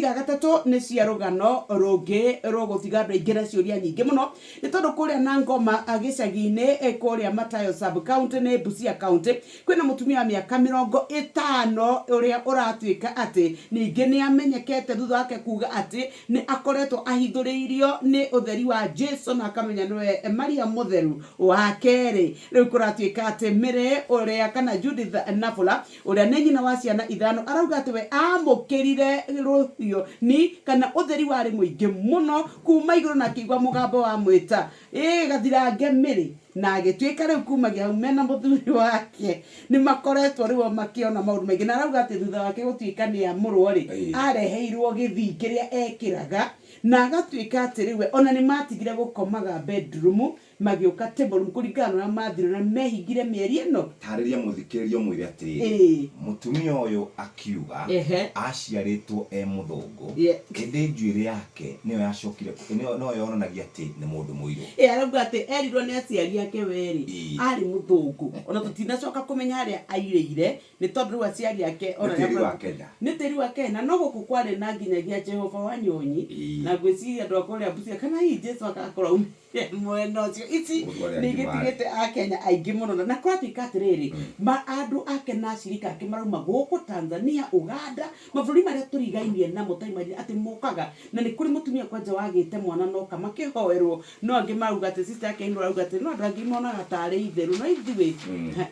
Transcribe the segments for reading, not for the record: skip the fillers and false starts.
Riboti ga gatatũ nĩ cia rũgano rũngĩ rũgũtiga andũ aingĩ na ciũria nyingĩ mũno, nĩ tondũ kũrĩa Nangoma gĩcagi-inĩ kũrĩa Matayo sub county nĩ Busia county, kwĩna mũtumia wa mĩaka 50 ũrĩa ũratuĩka atĩ ningĩ nĩ amenyekete thutha wake kuga atĩ nĩ akoretwo ahithũrĩirio nĩ ũtheri wa Jesu na akamenya nĩwe Maria mũtheru wa kerĩ. Rĩu kũratuĩka atĩ Mary ũrĩa kana Judith Nafula ũrĩa nĩ nyina wa ciana ithano arauga atĩ we amũkĩrire rũhiũ ni kana ũtheri warĩ mũingĩ mũno kuma igũrũ na akĩigua mũgambo wa mwĩta ĩĩ gathirange Mary, na agĩtuĩka rĩu kumagia hau mena mũthuri wake nĩ makoretwo rĩu o makĩona maũndũ maingĩ. Na arauga atĩ thutha wake gũtuĩka nĩ amũrwo rĩ, areheirwo gĩthii kĩrĩa ekĩraga na agatuĩka atĩ rĩu we ona nĩ matigire gũkomaga bedroom magĩũka table room kũringana na ũrĩa mathire na mehingire mĩeri ĩno. Tarĩria mũthikĩrĩria ũmwĩre atĩrĩrĩ, mũtumia ũyũ akiuga aciarĩtwo e mũthũngũ, ĩndĩ njuĩrĩ yake nĩyo yacokire, nĩyo yonanagia atĩ nĩ mũndũ mũirũ. Ĩĩ, arauga atĩ erirwo nĩ aciari ake we rĩ, arĩ mũthũngũ. Ona tũtinacoka kũmenya harĩa airĩire, nĩ tondũ rĩu aciari ake ona Nĩ tĩri wa Kenya. Nĩ tĩri wa Kenya, no gũkũ kwarĩ na nginyagia Jehova Wanyonyi, na ngwĩciria andũ a kũrĩa Busia, kana hihi Jesu agakorwo aumĩte mwena ũcio. Ici Mũndũ arĩa nĩ angĩ marĩ. igĩtigĩte akenya aingĩ mũno, na kũratuĩka atĩrĩrĩ, ma andũ ake na acirika ake marauma gũkũ Tanzania, Uganda, mabũrũri marĩa tũrigainie namo ta imagine atĩ mokaga. Na nĩ kũrĩ mũtumia kwanja wagĩte mwana noka makĩhoerwo, no angĩ marauga atĩ sister yake ĩno arauga atĩ no andũ angĩ monaga tarĩ itherũ, no ithuĩ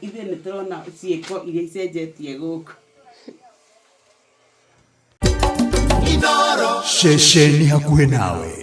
ithuĩ nĩ tũrona ciĩko iria icenjetie gũkũ. Ceceni hakuhĩ nawe.